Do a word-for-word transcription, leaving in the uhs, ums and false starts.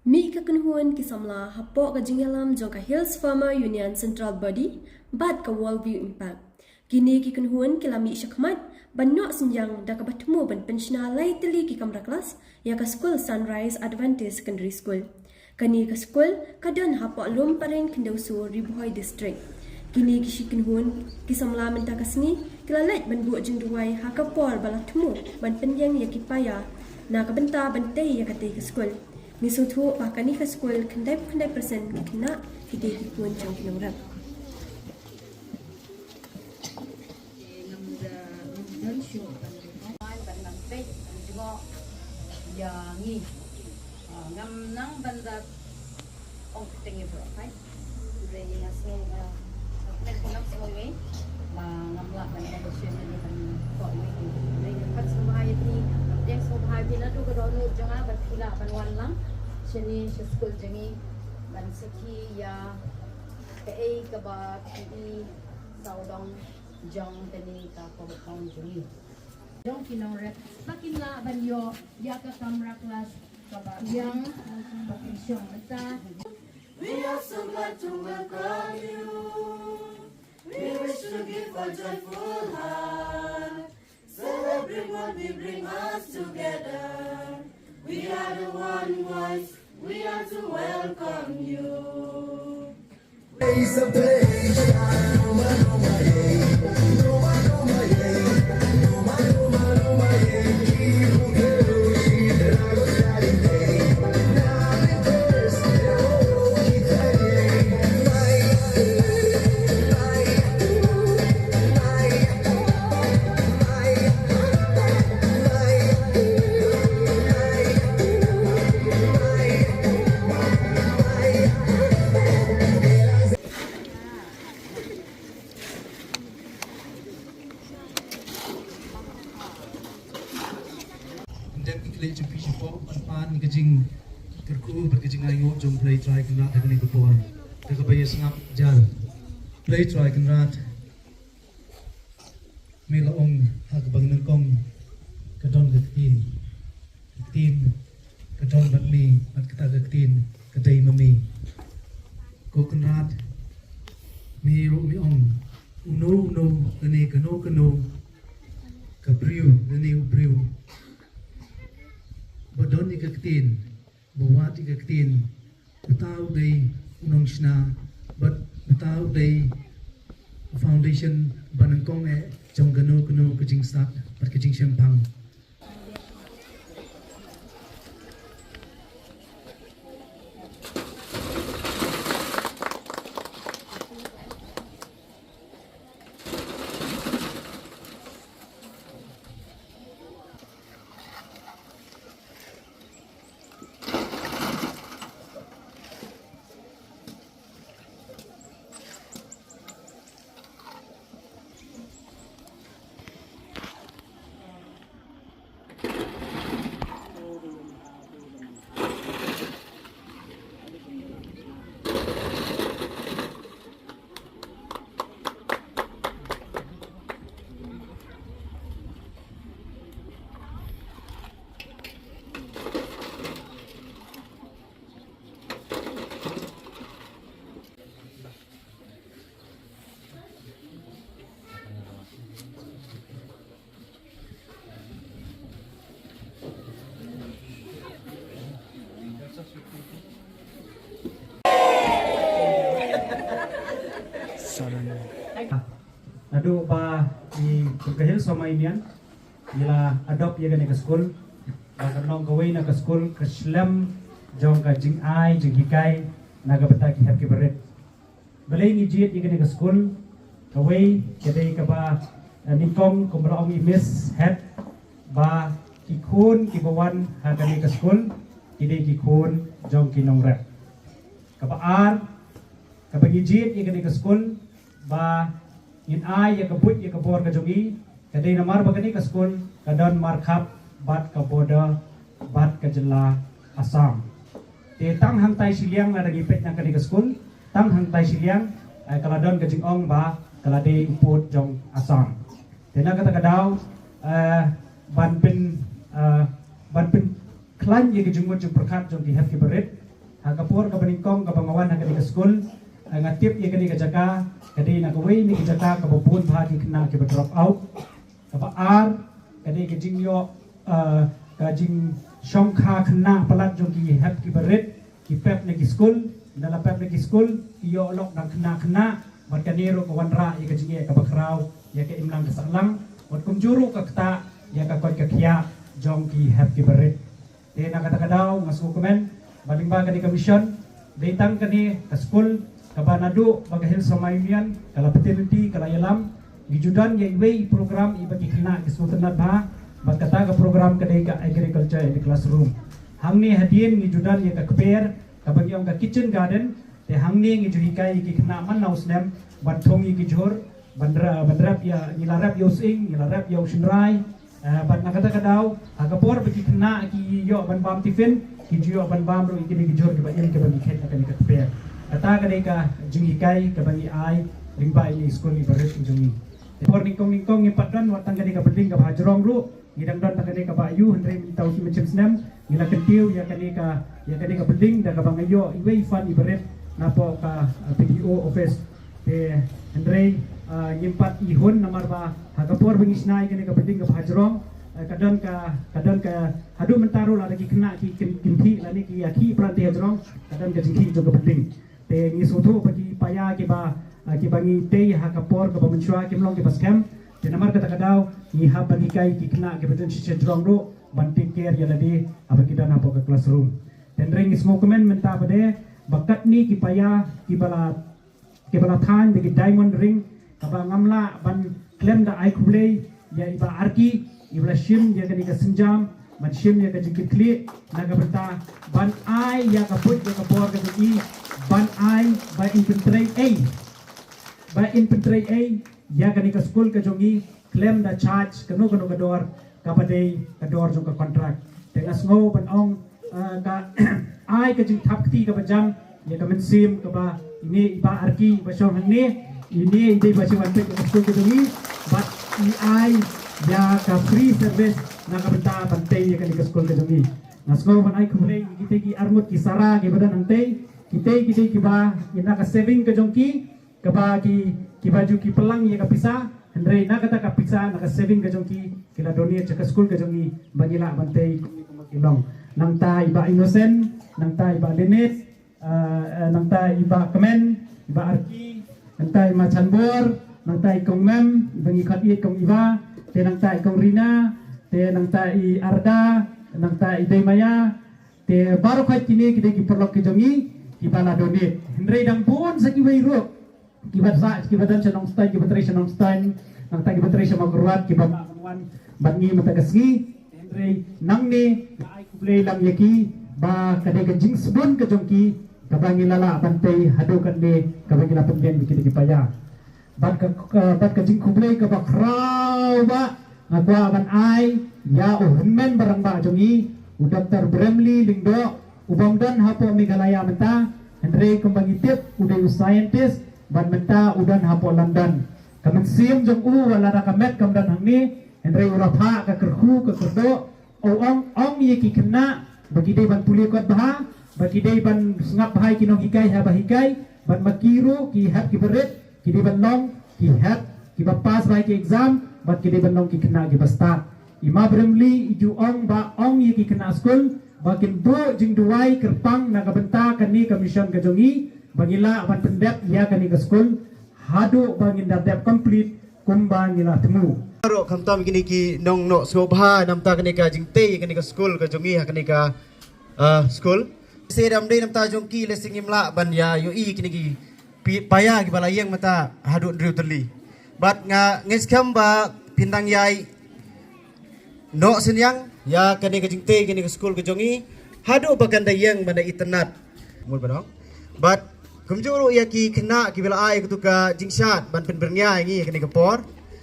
Mih ka kynhun ki samla hapoh ka jingïalam jong ka Hills Farmer Union Central Body bad ka Worldview Impact. Kine ki kynhun ki la mih shakhmat ban noh synñiang da kaba thmu ban pynshna lai tylli ki kamra klas ïa ka skul Sunrise Adventist Secondary School. Kane ka skul ka don hapoh Lumparing, Khyndew Sur, Ri Bhoi District. Kine ki shi kynhun ki samla mynta ka sngi ki la leit ban buh jingduwai ha ka por ba la thmu ban pynïeng ïa ki paia na ka bynta ban tei ïa katei ka skul. Ngi sngewthuh ba kane ka skul khyndai phew khyndai percent ki khynnah ki dei ki khun jong ki nongrep. Ngam da, ngam don shuh ban, ban nang peit ban jngoh ïa ngi. Ah, ngam nang ban da ong kyrteng ïa baroh kai. Hynrei nga sngew, ah, nga kmen, ngam sngew ei ba ngam lah ban da shem ïa ban tok wei. Hynrei nga pat sngewbha ïa phi, nga pat sngewbha ïa phi naduh ka dohnud jong nga ba phi lah ban wan lang shane sha skul jong ngi ban sakhi ïa kaei kaba phi i sawdong jong kane ka compound jong ngi. Jong ki nongrep ba kin lah ban ïoh ïa ka kamra klas kaba ïeng ba kin shong mynta. We are so glad to welcome you. We wish to give a joyful heart. Celebrate what we bring us together. We are the one voice. We are to welcome you. Ngan dep ki khlieh jong phi shapoh ban pan ka jingkyrkhu bad ka jingainguh jong U Blei Trai Kynrad ha kane ka por. Da kaba ïa sngap jar. Blei Trai Kynrad, me la ong ha kaba nyngkong ka don ka ktien. Ka ktien ka don bad me, bad kata ka ktien ka dei ma me. Ko Kynrad, me ruh me ong, uno uno lane kano kano ka briew lane u briew ba don ïa ka ktien, ba wad ïa ka ktien, uta u dei u nongshna bad uta u dei u foundation ba nyngkong eh jong kano kano ka jingstad bad ka jingshemphang. Naduh ba i ka Hills Farmer Union i la adopt ïa kane ka skul, ba kan long kawei na ka skul ka shlem jong ka jingai jinghikai na ka bynta ki hep ki barit. Balei ngi jied ïa kane ka skul? Kawei ka dei kaba, eh, nyngkong kumba la ong i Miss Head, ba ki khun kiba wan ha kane ka skul ki dei ki khun jong ki nongrep. Kaba ar, kaba ngi jied ïa kane ka skul ba ngin ai ïa ka buit ïa ka bor ka jong ngi, ka dei namar ba kane ka skul ka don markhap bad ka border bad ka jylla Assam. Te tang hangtai shiliang lada ngi peit na kane ka skul, tang hangtai shiliang, eh, ka la don ka jingong ba ka la dei u pud jong Assam. Te na kata ka daw, eh, ban pyn, eh, ban pynkhlaiñ ïa ka jingmut jingpyrkhat jong ki hep ki barit, Ha ka por kaba nyngkong kaba nga wan ha kane ka skul, eh, nga tip ïa kane ka jaka ka dei na kawei na ki jaka kaba bun bha ki khynnah kiba drop out. Kaba ar ka dei ka jingïoh, eh, ka jingshongkha khynnah palat jong ki hep kiba rit, ki pep na ki skul, da la pep na ki skul, ki ïoh lok dang khynnah khynnah, bad kane ruh ka wanrah ïa ka jingeh kaba khraw ïa ka imlang ka sahlang, bad kumjuh ruh ka ktah ïa ka koit ka khiah jong ki hep kiba rit. Te na kata ka daw nga sngewkmen ba lyngba kane ka mission, dei tang kane ka skul kaba naduh ba ka Hill Sangma Union ka la paternity ka la ïalam, ngi ju don ïa iwei i program iba ki khynnah ki sngewtynnat bha, bad kata ka program ka dei ka agriculture in the classroom. Hangne hadien ngi ju don ïa ka kper kaba ngi ong ka kitchen garden, te hangne ngi ju hikai ïa ki khynnah man na u snem ban thung ïa ki jhur, ban ra-, ban rep ïa, ngi la rep ïa u sying, ngi la rep ïa u shynrai. Eh, bad na kata ka daw, ha ka por ba ki khynnah ki ïoh ban bam tiffin, ki ju ïoh ban bam ruh ïa kine ki jhur kiba im kiba ngi khet na kane ka kper. Kata ka dei ka jinghikai kaba ngi ai lyngba ine i skul iba rit jong ngi. Te por nyngkong nyngkong ngi pat don wat tang kane ka building kaba hajrong ruh, ngi dang don tang kane kaba aiu, hynrei mynta u shi mynshem snem ngi la kyntiew ïa kane ka, ïa kane ka building da kaba nga ïoh iwei i fund iba rit napoh ka, eh, P D O office. Te hynrei, ah, ngim pat ihun namar ba ha ka por ba ngi shna ïa kane ka building kaba hajrong, eh, ka don ka, ka don ka, haduh mynta ruh lada ki khynnah ki kyn-, kynthih lane ki ïa ki pran te hajrong, ka don ka jingkhih jong ka building. Te ngi sngewthuh ba ki paia kiba, ah, kiba ngi tei ha ka por kaba mynshuwa kim long kiba skhem. Te namar kata ka daw ngi hap ban hikai ki khynnah kiba don shisha jrong ruh ban take care ïa lade haba ki don hapoh ka classroom. Te hynrei ngi sngewkmen mynta pat de ba katne ki paia kiba la kiba la thaiñ da ki diamond ring, kaba ngam lah ban khlem da ai khublei ïa i Bah Arki, iba la shim ïa kane ka sienjam ban shim ïa ka jingkitkhlieh na ka bynta ban ai ïa ka buit ïa ka bor ka jong i, ban ai ba in pyntrei ei, ba in pyntrei ei ïa kane ka skul ka jong i khlem da charge kano kano ka dor kaba dei ka dor jong ka contract. Te nga sngew ban ong, eh, ka ai ka jingthap kti kaba jam ïa ka mynsiem kaba ine i Bah Arki iba shong hangne, ine i dei ba shong hangne ka skul ka jong i, bad i ai ïa ka free service na ka bynta ban tei ïa kane ka skul ka jong i. Nga sngew ban ai khublei ïa kitei ki arngut ki Sara kiba don hangtei, kitei kitei kiba ïa na ka saving ka jong ki, kaba ki, kiba ju ki pynlang ïa ka pisa, hynrei na kata ka pisa na ka saving ka jong ki, ki la donate sha ka skul ka jong i ba ngi lah ban tei kumne kumba ki long. Nangta i Bah Innocent, nangta i Bah Dennis, eh, eh, nangta i Bah Kmen, i Bah Arki, nangta i Ma Chanbor, nangta i Kong Mem, ba ngi khot ïa i Kong Iva, te nangta i Kong Rina, te nangta i Arda, nangta i Dei Maya, te baroh khoit kine ki dei ki paralok ki jong i kiba la donate. Hynrei dang bun sa kiwei ruh kiba sa, kiba don sha Nongstoiñ, kiba trei sha Nongstoiñ, nangta kiba trei sha Mawkyrwat, kiba mah ban wan bad ngi mynta ka sngi. Hynrei nangne nga ai khublei lang ïa ki ba ka dei ka jingsbun ka jong ki kaba ngi la lah ban tei haduh katne kaba ngi la pynbiang ïa ki da ki paia. Bad ka, ka, bad ka jingkhublei kaba khraw ba nga kwah ban ai ïa u hynmen ba rangbah jong i, u Doktor Bramley Lyngdoh, u bym don hapoh Meghalaya mynta, hynrei kumba ngi tip u dei u scientist, bad mynta u don hapoh London. Ka mynsiem jong u wat lada ka met kam don hangne, hynrei u la phah ka kyrkhu ka kyrdoh, u ong, ong ïa ki khynnah ba ki dei ban pule kot bha, ba ki dei ban sngap bha ïa ki nonghikai haba hikai, bad ma ki ruh ki hep kiba rit ki dei ban long ki hep kiba pass bha ïa ki exam, bad ki dei ban long ki khynnah kiba stad. I Ma Bramley i ju ong ba ong ïa ki khynnah skul ba kin buh jingduwai kyrpang na ka bynta kane ka mission ka jong i, ba ngi lah ban pyndep ïa kane ka skul haduh ba ngin da dep complete kumba ngi la thmu. Baroh khamtam kine ki nongnoh sngewbha namta kane ka jingtei kane ka skul ka jong i ha kane ka, ah, skul. Lehse da ym dei namta jong ki lehse ngim lah ban ïa ïohi kine ki pi-, paia kiba la ïeng mynta haduh hynriew tylli. Bad nga ngeit skhem ba phin dang ïai noh synñiang ïa kane ka jingtei kane ka skul ka jong i haduh ba kan da ïeng ban da itynnad. Mut ba dong. Bad kumjuh ruh ïa ki khynnah kiba la ai ïa katu ka jingshad ban pynbyrngia ïa ngi ïa kane ka por.